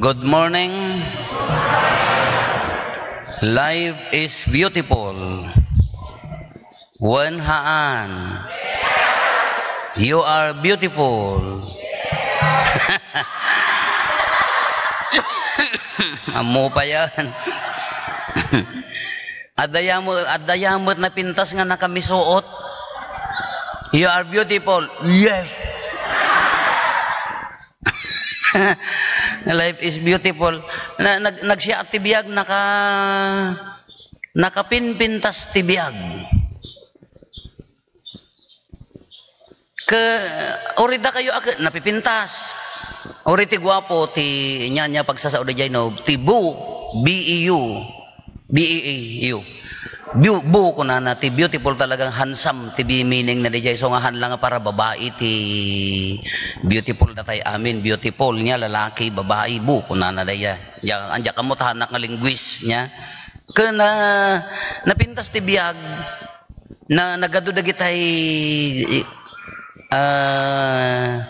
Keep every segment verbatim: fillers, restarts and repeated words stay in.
Good morning. Life is beautiful. Wen haan. You are beautiful. Ammo pa yan. Adda ya met, adda ya met napintas nga nakamisuot. You are beautiful. Yes. Life is beautiful. Na, nag-, nagsiaat ti biag, naka-, nakapinpintas ti biag. Ke, uri dakayo a ke-, napipintas. Uri ti guapo, ti nia, nia pagsasaod daydiay, no? Ti bu, B E U. B E A U. Beau-, bu, kunana, ti beautiful talagang handsome, ti bi-, meaning na daydiay. So, nga han la nga para babai, ti beautiful datay amin, beautiful nia, lalaki, babai, bu, kunana daydiay. Dia, ania kamo tahanak nga linguist nia. Ken, ah, napintas ti biag, na, nagadu dagitay, ah,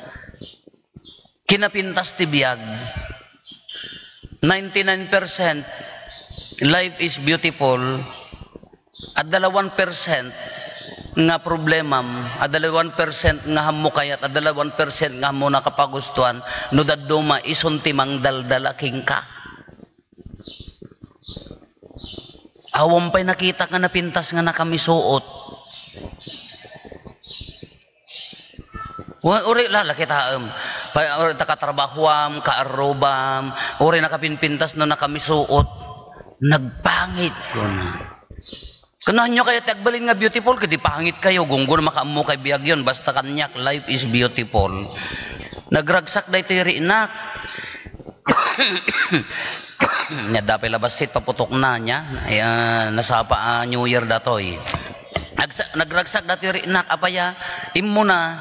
kinapintas ti biag. Ninety-nine percent, life is beautiful. Adda la one percent nga problemam, adda la one percent nga hammo kayat, adda la one percent nga hammo nakapagustuan, no dadduma, isun ti mangdaldala kenka. Awan pay nakitak nga napintas nga nakamisuot. Wa-, uri, lalaki taem. Pa-, uri, ta katrabahoam, kaarrubam, uri nakapinpintas no nakamisuot. Nagpangit, kuna. Kunanyo kaya ti agbalin nga beautiful, kadi pangit kayo, gunggon makaammo kay biag yon, basta kaniak, life is beautiful. Nagragsak daytoy rinak. Nia, adda pay la bassit, paputokna, nia. Ay, ah, nasapa a New Year datoy. Nagsa-, nagragsak datoy rinak, apaya, immuna,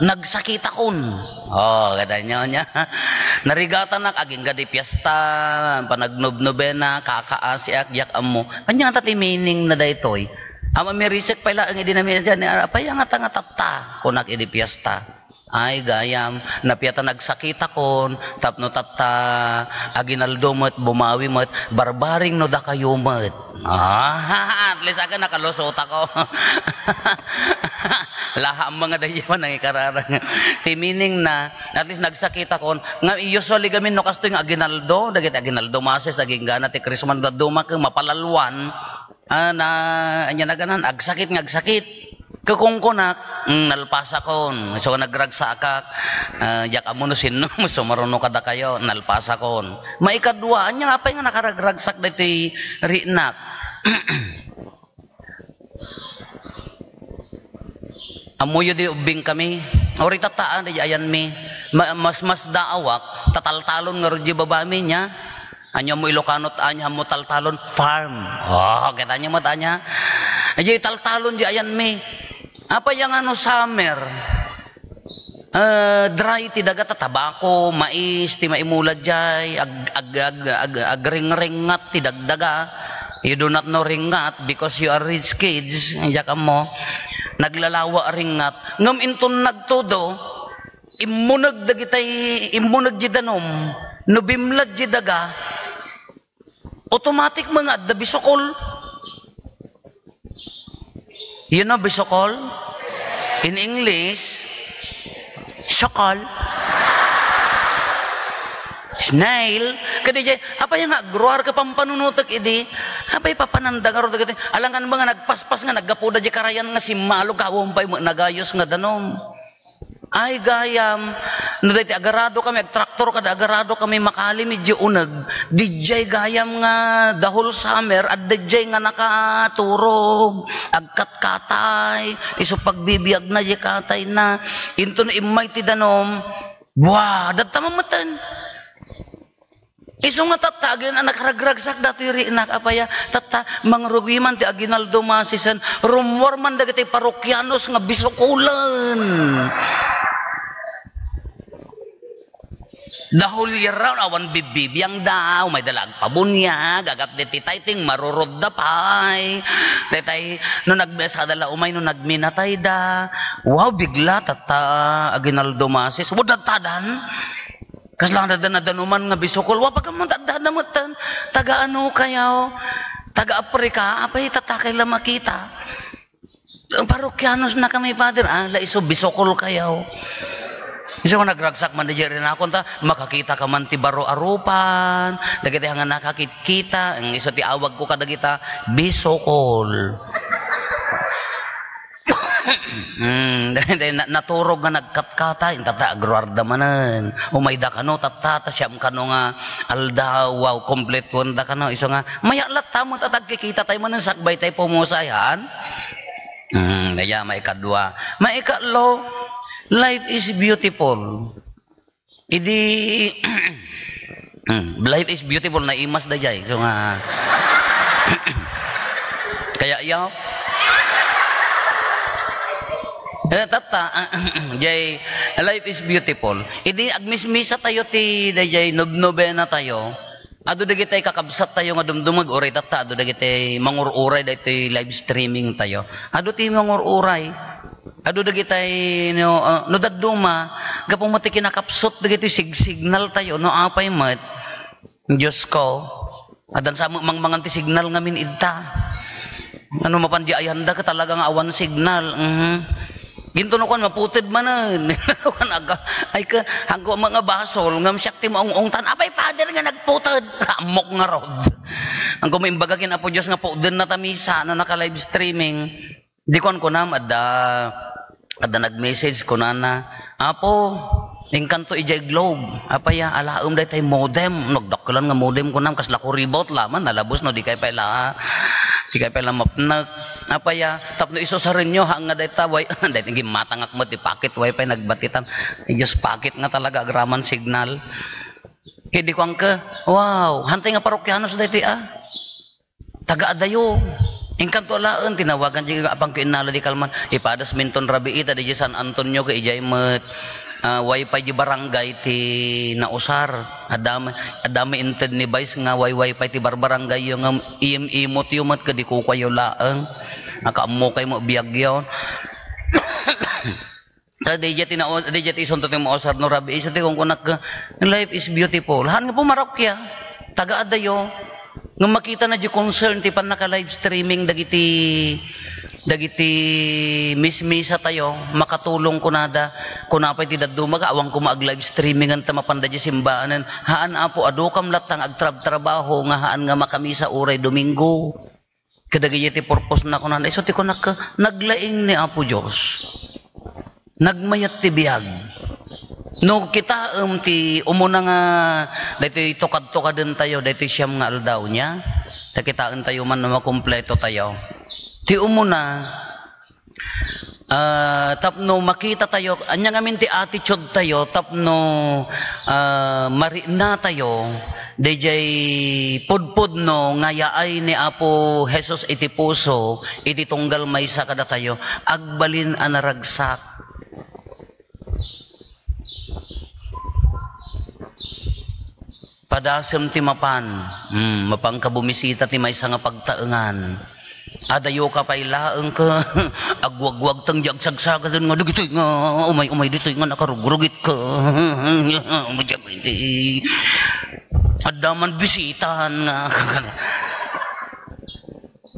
nagsakitakon. Oh, kada nyo, nia. Narigatanak, agingga di fiesta, panagnobnobena, kakaasiak, diak ammo. Ania ta ti meaning na daytoy? Ama, mirisek pay laeng idi nami-, apaya nga ta nga tatta, kunak idi fiesta. Ay, gayam, napia ta nagsakitakon, tapno tatta, aginaldo met, bumawi met, barbareng no dakayo met. Ah, at least aga nakalusot ako. Laha ang mga dayawan ang ikararang. Ti meaning na, at least nagsakitakon. Nga, usually gamin no kastoy nga aginaldo, dagiti aginaldo mases, daging gana ti Christmas, dadduma ken mapalalwan. Ah, na, ania naganan, agsakit nga agsakit. Kukungkunak, mm, nalpasakon. So, nagragsakak, ah, diak ammo no sinno, sumaruno kadakayo, nalpasakon. Maikadua, ania nga apay nga nakaragragsak daytoy rinak? Ammoyo di ubbing kami. Uri tatta, ah, di ayanmi. Ma-, mas, mas daawak, tataltalon nga rudyo babami nia. Ania mo Ilocano, ania mo taltalon? Farm. Oh, kita nyo met ania. Ay, taltalon di ayanmi. Apay nga no summer, eh, dry ti daga ta tabako, mais, ti maimula jay, ag-, ag-, ag-, ag-, agringringat ti dagdaga. You do not know ringat because you are rich kids, diak ammo. Naglalawa ringat. Ngem inton nagtudo, immuneg dagitay, immuneg di danum, no bimlad di daga, automatic nga adda bisukol. You know bisukol? In English, sukol. Snail. Kadi jay, apay nga agruar ka pampanunutek idi? Apay papananda nga ro dagiti? Alangan mga nagpaspas nga naggapuda di karayan nga simmalog, awan pay nagayos nga danum. Ay, gayam, no daytoy agarado kami, agtraktor kada agarado kami, makalim idiay uneg, didiay gayam nga the whole summer, adda diay nga nakaturog, agkatkatay, isu pagbibiagna, diay katayna, inton immay ti danum, bua, dadta mameten. Isu nga tatta, agin-, a nagragragsak datoy rinak, apaya, tatta, mangrugi man ti aginaldo masisen, rummuar man dagiti parokianos nga bisukolen. The whole year round, awan bibbibiang da, umay da la agpabuniag, agap deti tayting, marurod da pay. Tetay, no nagmesa da la umay, no nagminatay da. Wow, bigla, tatta, aginaldo masis. Wadadtadan. Kasla nadana-danuman nga bisukol. Wa pa ka man adda-adda metten. Taga ano kayaw? Taga Africa. Apay tatta kay la makita? Parokyanos na kami, Father. Ah, la isu, bisukol kayaw. Isu nga nagragsak man di Jerry nakon ta, makakita ka man ti baro a rupan, dagiti nga nakakitkita, ang isu ti awag ko kadagita, bisukol. Hmm, dahil, dahil na-, naturog nga nagkatkata, inta ta agruarda manen. Umayda kano, tatta, ta siam kano nga aldaw, wow, kompletuan da kano. Isu nga, mayat latta met a tagkikita tayo manen, sakbay tayo pumusay, han? Hmm, daya, maikadua. Maikatlo, life is beautiful. Idi, hmm, life is beautiful, naimas da jay. So nga, kaya yaw? Eh, tatta, jay, life is beautiful. Idi agmismisa tayo ti, dayjay, nob-, nobena tayo. Adu dagiti kakabsat tayo nga dumdumag, uray tatta, adu dagiti mangur-uray daytoy live streaming tayo. Adu ti mangur-uray. Adu dagiti no, ah, no dadduma, gapu met ti kinakapsut dagiti sig-, signal tayo, no apay met. Diyos ko, addan sa mangmangan ti signal ngamin idta. Ano mapan di ayanda ka talaga nga awan signal. Mhm. Ginto no kuan, maputed manen. Kuan, aga, ay ka, hangko mga basol, ngam siak ti maung-ungtan. Apay, Father, nga nagputed. Ammok nga rod. Hangko mo imbaga kin Apo Diyos nga puden na ta misa, no naka-live streaming. Di kuan kunam, adda, adda nag-message kunana, "Apo, inkanto ijay Globe. Apay a, alaem daytay modem." Nagdakkelan nga modem kunam, kasla kuribot laman, nalabos no, di kay pay la, di kay pay la mapnek. Apay a, tapno isusarenyo, ha, nga dayta, way, dayta, gimmatangak met ti packet, way pay nagbatitan. Ay, Diyos, packet nga talaga, agraman signal. Kaya di kuan ka, wow, hantay nga parokyanos daytoy, ah. Taga adayo. Inkanto alaen, tinawagan di apang ko innala di kalman. Ipadas minton rabii ta di San Antonio ka ijay met, ah, wifi di barangay ti nausar. Adda may, adda may inted ni Vice nga way wifi ti barbarangay yo nga im-, imot yo met kadi kukuayo laeng. Nakaammo kay mo biag yon. Ta dayjay ti nao-, dayjay ti isunto ti mausar no rabii, isu ti kunkunak, "Life is beautiful." Haan nga pumarokya, taga adayo, nga makita na di concern ti pannaka-live streaming dagiti, dagiti mismisa tayo, makatulong kunada, kuna pay ti dadduma, awan koma ag-live streaming anta mapanda di simbaanen. Haan, Apo, adu kam latta nga agtrabtrabaho nga haan nga makamisa uray Domingo. Kadagiti purpose na kunana, isu ti kunak, naglaing ni Apo Dios. Nagmayat ti biag. No kitaem ti umuna nga daytoy tukad-tukaden tayo, daytoy siam nga aldaw niya, ta kitaen tayo man no makumpleto tayo. Ti umuna, Ah, tapno makita tayo, ania ngamin ti attitude tayo, tapno, ah, marikna tayo, dayjay pudpudno nga yaay ni Apo Jesus iti puso, iti tunggal maysa kadatayo, agbalin a naragsak. Padasem ti mapan. Hmm, mapanka bumisita ti maysa nga pagtaengan. Adayo ka pay laeng ka, agwagwagteng di agsagsaga den nga, "Dagitoy nga, umay-umay ditoy nga nakarugrugit ka." Adda man bisitaan nga.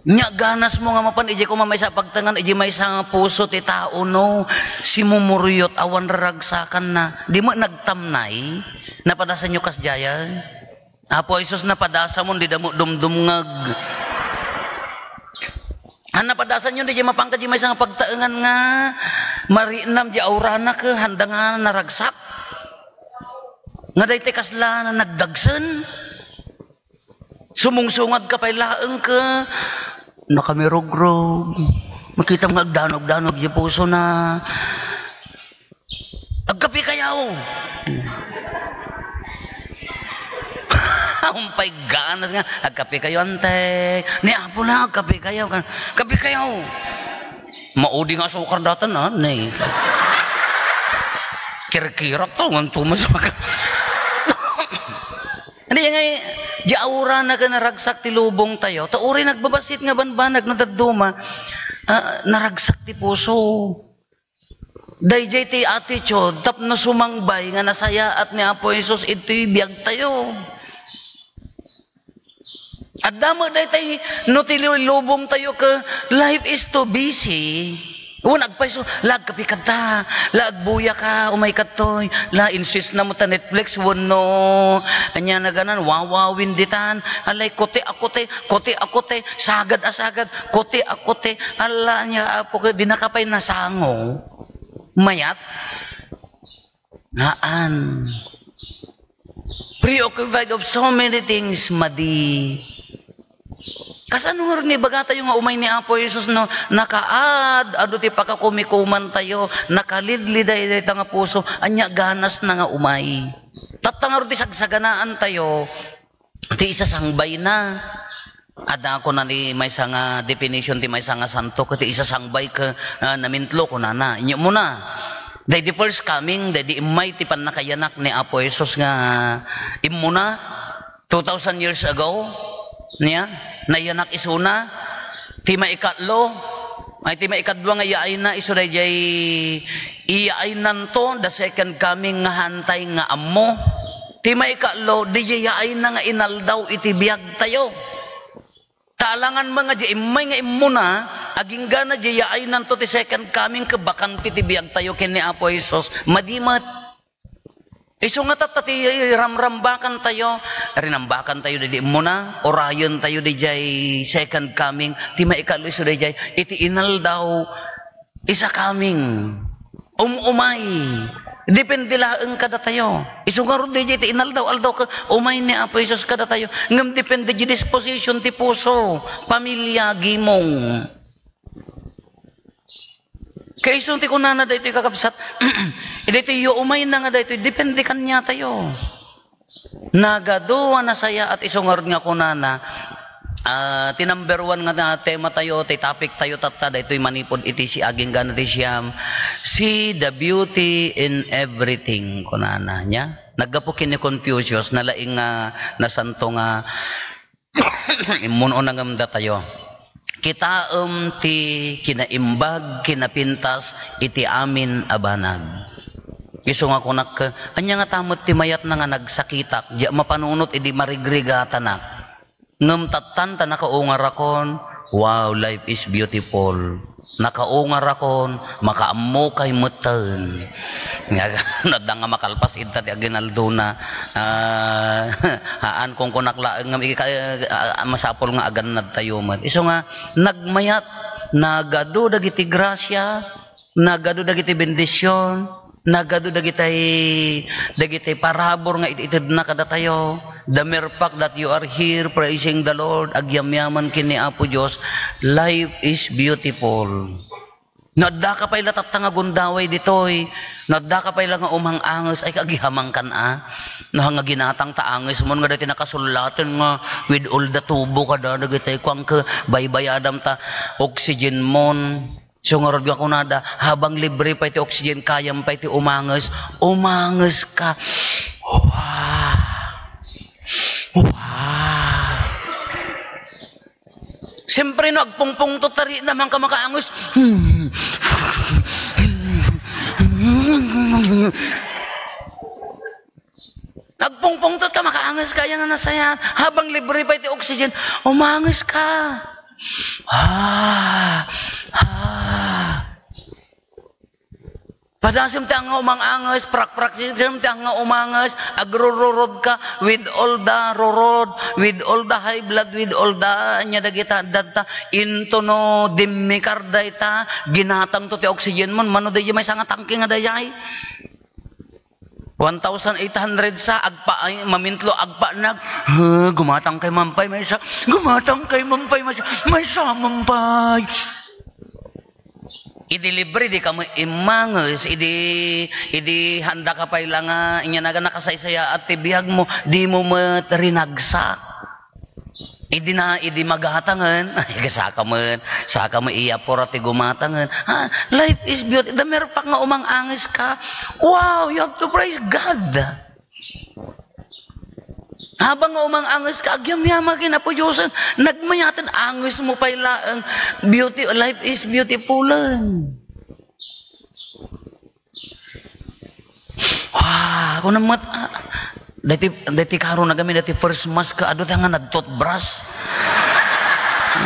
Nya, ganas mo nga mapan, ijay koma maysa a pagtaengan, ijay maysa nga puso ti tao, no? Simumuruyot, awan raragsakanna. Di mo nagtamnay? Napadasan nyo kasdiayan? Apo Jesus, napadasa mo, di damo dumdumngeg. Ah, napadasan nyo, di mapanka, di maysa nga pagtaengan nga marinam, di aurana ka, handa nga naragsak. Nga daytoy kasla na nagdagsen. Sumungsungad ka pay laeng ka, nakamirugrog. Makita mo nga agdanog-danog di puso na. "Agkape kayo." Umpay ganas nga, "Agkape kayo, ante." Ni Apo na, "Agkape kayo." Kan, "Kape kayo." Maudi nga asukar datan, ah, ne. Kirkirak to, ngan tumas maka-, Hindi, ngay, di aura na ka naragsak ti lubong tayo. Ta uri nagbabasit nga banbanag no dadduma, ah, naragsak ti puso. Dayjay ti attitude tapno sumangbay nga nasayaat ni Apo Jesus iti biagtayo. Adda met daytay no ti lubongtayo ke, life is too busy. Wen agpayso, la agkape kanta, la agbuya ka, umay kadtoy, la insist na mo ta Netflix, wenno, ania naganan, wawawin ditan, alay, kote a kote, kote a kote, sagad a sagad, kote a kote, ala, ania, apo, ka, di na ka pay nasango. Mayat? Haan. Preoccupied of so many things, madi. Kasano nga ni bagatayo nga umay ni Apo Jesus no nakaad, adu ti pakakumikumantayo, nakalidliday dayta nga puso, ania ganas na nga umay. Tatta nga ti sagsaganaantayo, ti isasangbayna. Adda kunana ti maysa nga definition ti maysa nga santo, ket ti isasangbayna, ah, namintlo, kunana. Inyo muna. Daydi first coming, daydi immay ti pannakayanak ni Apo Jesus nga immuna, two thousand years ago, niya, nayanak isuna. Ti maikatlo, ay, ti maikadua nga yaayna, isu dayjay iyaaynanto, the second coming nga hantay nga ammo. Ti maikatlo, dayjay yaayna nga inaldaw iti biagtayo. Ta alangan man nga di immay nga immuna, agingga dayjay yaaynanto ti second coming, ket bakante ti biagtayo ken ni Apo Jesus. Madi met. Isu nga tatta ti ramrambakantayo, rinambakantayo daydi immuna, urayentayo dayjay second coming, ti maikatlo isu dayjay, iti inaldaw, isa coming, um-umay, depende laeng kadatayo. Isu ngarud dayjay iti inaldaw-aldaw ket umay ni Apo Jesus kadatayo, ngem depende ti disposition ti puso, pamilia, gimong. Kaiso ti kunana daytoy, kakabsat, daytoy yo umayna nga daytoy, depende kaniatayo. Nagadu a nasayaat isu ngarud nga kunana, ah, ti number one nga tematayo, ti topic tayo tatta, daytoy manipud iti si agingga ti siam, "See the beauty in everything," kunana niya. Naggapu ken ni Confucius, nalaing nga nasanto nga immun-una ngem datayo. Kitaem ti kinaimbag, kinapintas iti amin a banag. Isu nga kunak, ania ngata met ti mayatna nga nagsakitak, di mapanunot idi marigrigatanak. Ngem tattan ta nakaungarakon, wow, life is beautiful. Nakaungarakon, makaammokay metten. Nga, no adda nga makalpas ita ti aginaldona. Ah, haan, kunkunak laeng nga ika-, ah, masapul nga agannadtayo met. Isu nga, nagmayat, nagadu dagiti grasia, nagadu dagiti bendision, nagadu dagitay, dagitay parabur nga it-itedna kadatayo. The mere fact that you are here praising the Lord, agyamyaman ken ni Apo Dios, life is beautiful. No addaka pay la tatta nga gundaway ditoy, no addaka pay la nga umang-anges, ay, agihamangkan a. No, nga ginatang ta angesmon nga daytoy nakasullaten nga with all the tubo kada dagitay kuan ket baybayadam ta oxygenmon. Isu ngarud nga kunada, habang libre pay ti oxygen, kayam pay ti umanges, umanges ka. Wow! Wow! Siyempre, no agpungpungtot, tari naman ka makaanges. Agpungpungtot ka, makaanges ka, yan nga nasaya. Habang libre pay ti oxygen, umanges ka. Ah, ah. Padasem ti anga umang-anges, prakprak, sisem ti anga umanges, agrururod ka with all the rurod, with all the high blood, with all the, anya dagita, dadta, into no dimmikar dayta, ginatang to ti oxygen mon, mano dayjay maysa nga tangke nga dayay. One thousand eight hundred sa, agpa-, ay, mamintlo, agpanag, "Ah, gumatang kay mampay, maysa, gumatang kay mampay, maysa, maysa mampay." Idi libre, di ka met immanges, idi, idi handa ka pay la nga, inya naga nakasaysayaat ti biag mo, di mo met rinagsak. Idi na, idi magatangen, ay, saka met, saka met iyapura ti gumatangen. Ha? Life is beautiful. The mere fact nga umang-anges ka, wow, you have to praise God. Habang nga umang-anges ka, agyamyama ken Apo Diosen, nagmayaten, anges mo pay laeng, beauty, life is beautiful. Kuna met, ah, dati, dati karo na gamin, dati first mask ka, adu ta nga nag-toothbrush.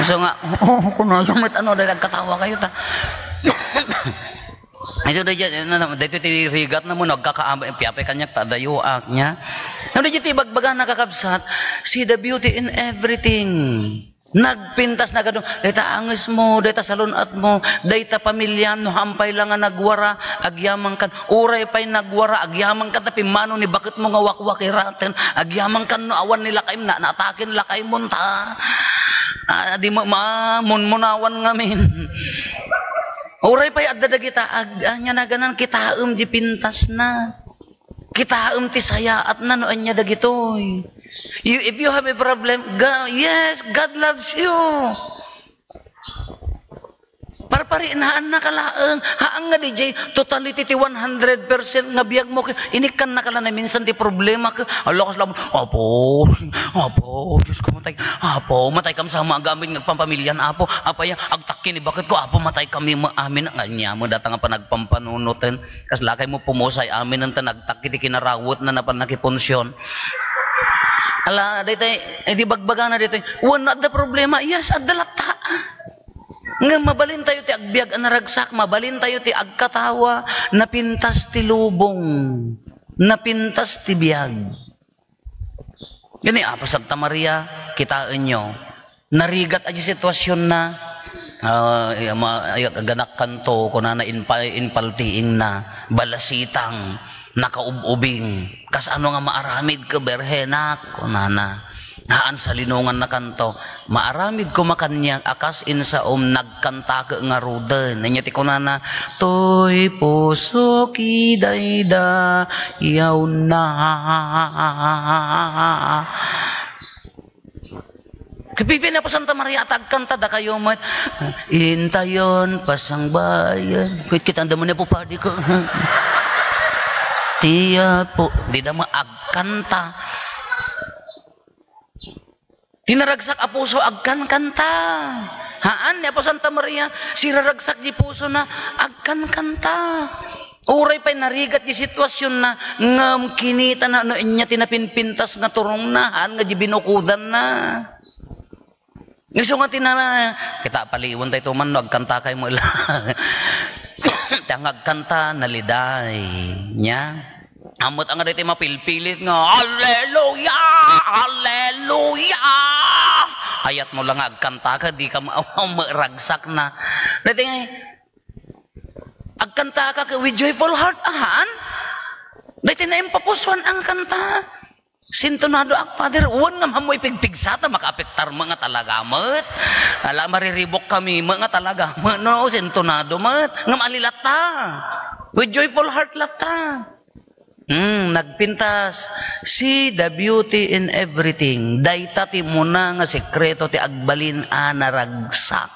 So nga, oo, kuna met, ano, dati agkatawa kayo ta. Ay, so, dati, ano, dati ti rigat na mo, nagkakaabay, piyapay kanya, tadayo, ak niya. Ano, dati ti bagbaga na kakabsat, see the beauty in everything. Nagpintas na kano, dayta anges mo, dayta salun-at mo, dayta pamilya, no hampay la nga nagwara, agyamankan, uray pay nagwara, agyamankan ta pimmano ni baket mo nga wakwakiraten, agyamankan no awan ni lakay, na, naataken lakay mo ta. Ah, di mo ma-, munmunawan ngamin. Uray pay adda dagita, ag-, anya naganan, kitaem di pintas na. Kitaem ti sayaatna no anya dagitoy. You, if you have a problem, ga-, yes, God loves you. Parparinaanna ka laeng. Haan nga D J, totality ti one hundred percent nga biag mo. Inikkan na ka la na minsan ti problema ka. Alakas lang, Apo, Apo, Diyos ko, matay. Apo, matay kam sa mga gamit nga agpampamilyan, Apo. Apaya, agtakki ni baket ko, Apo, matay kami, ma-, amin. Nga niya mo, data nga panagpampanunoten. Kas lakay mo pumusay amin anta nagtak iti kinarawetna napan nakipunsion. Ala, daytoy, eh, di bagbagana daytoy, "Wen, adda problema." Yes, adda latta. Ngem mabalin tayo ti agbiag a naragsak, mabalin tayo ti agkatawa, napintas ti lubong, napintas ti biag. Yan ni Apo Santa Maria, kitaenyo. Narigat a di sitwasionna. Ah, ma-, ay, ganakkanto, kunana, inpa-, inpaltiingna, balasitang, nakaub-ubing. Kasano nga maaramid ka, Berhenak? Kunana. Haan salinongan na kanto. Maaramid ko makanyan, akas insaom, nagkanta ka ngaruden. Anya ti kunana, "Toy puso ki daydayaw na." Kapipian ni Apo Santa Maria, ta agkanta dakayo met, "Intayon, pasangbayan." Kuit kita, "Anda mo ni Apo Padi ko." Ti Apo, di da mo agkanta. Ti naragsak a puso, agkankanta. Haan ni Apo Santa Maria, siraragsak di pusona, agkankanta. Uray pay narigat di sitwasionna, ngem kinitana no ania ti napinpintas nga turongna, haan nga di binukodanna. Isu nga ti na-, kita, paliwen tayo tuman no agkanta kay mo la. Ti nga agkanta, naliday. Nya? Ammot nga daytoy mapilpilit nga, "Hallelujah! Hallelujah!" Ayat mo lang nga agkanta ka, di ka ma-, maragsak na. Daytoy nga, agkanta ka ka with joyful heart, ahan? Daytoy na impapusuan ang kanta. Sintonado ak, Father, wen ngem ammo ipigpigsa ta makaapektar mo nga talaga met. Ala, mariribok kami mo nga talaga met, no, sintonado met. Ngem ali latta. With joyful heart latta. Hmm, nagpintas. See the beauty in everything. Dayta ti umuna nga sekreto ti agbalin a naragsak.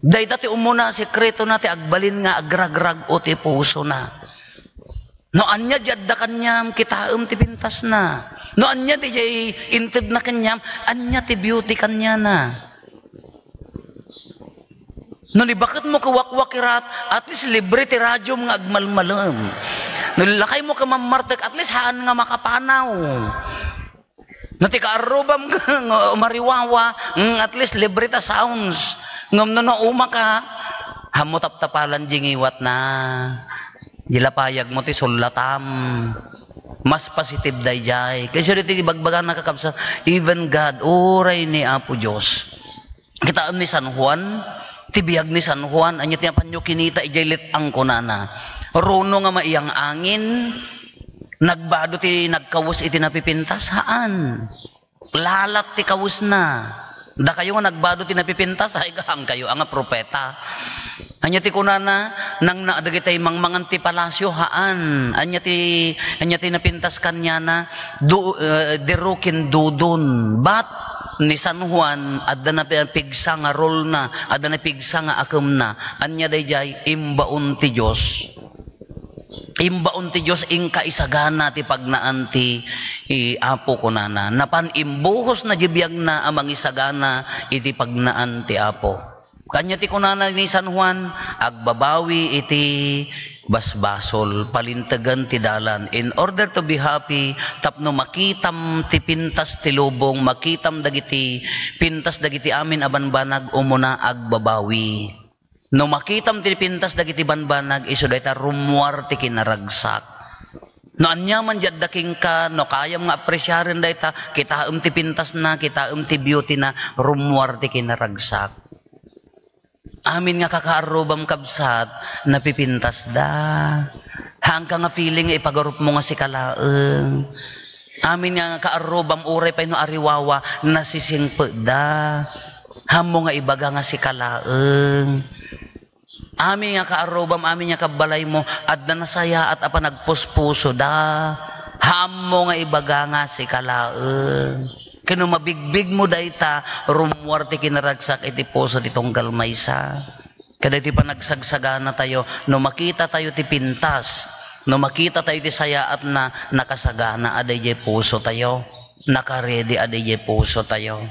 Dayta ti umuna a sekretona ti agbalin nga agragrag-o ti pusona. No ania di adda kaniam, kitaem ti pintasna. No ania di jay intedna kaniam, ania ti beauty kaniana. No ni baket mo ka wakwakirat, at least libre ti radiom nga agmalmalem. No lakay mo ka mammartek, at least haan nga makapanaw. No ti kaarrubam ka nga umariwawa, mm, at least libre ta sounds. Ngem no nauma ka, ammo taptapalan di ngiwatna. Di lapayag mo ti sullatam. Mas positive dayjay. Kaysa ditoy ti bagbagana, kakabsat, even God, uray ni Apo Dios. Kitaem ni San Juan, ti biag ni San Juan, ania ti napanyo kinita idiay let-ang, kunana. Runo nga maiyang angin, nagbado ti nagkawes iti napipintas? Haan. Lalat ti kawesna. Dakayo nga nagbado ti napipintas, ay, gaankayo a nga propeta. Ania ti kunana, nang na-, dagitay mangmangan ti palasyo, haan. Ania ti, ania ti napintas kaniana, du-, eh, dirukin dudon. But, ni San Juan, adda napigsa nga role na, adda napigsa nga akemna. Ania dayjay? Imbaon ti Dios. Imbaon ti Dios, inka isagana ti pagnaan ti, i, Apo, kunana. Napan imbuhos na di biagna a mangisagana iti pagnaan ti Apo. Kanya ti kunana ni San Juan, agbabawi iti basbasol, palintegen ti dalan. In order to be happy, tapno makitam ti pintas ti lubong, makitam dagiti pintas dagiti amin a banbanag, umuna agbabawi. No makitam ti pintas dagiti banbanag, isu dayta rummuar ti kinaragsak. No aniaman diay adda kenka, no kayam nga apresiaren dayta, kitaem ti pintasna, kitaem ti beauty na, rummuar ti kinaragsak. Amin nga kakaarrubam, kabsat, napipintasda. Haanka nga feeling nga ipagarupmo nga sika laeng. Amin nga kaarrubam, uray pay no ariwawa, nasisingpetda. Haanmo nga ibaga nga sika laeng. Amin nga kaarrubam, amin nga kabbalaymo, adda nasayaat a panagpuspusoda. Haanmo nga ibaga nga sika laeng. Ken no mabigbigmo dayta, rummuar ti kinaragsak iti puso ti tunggal maysa. Kadagiti panagsagsaganatayo, no makitatayo ti pintas, no makitatayo ti sayaatna, nakasagana a daydiay pusotayo, nakaredi a daydiay pusotayo.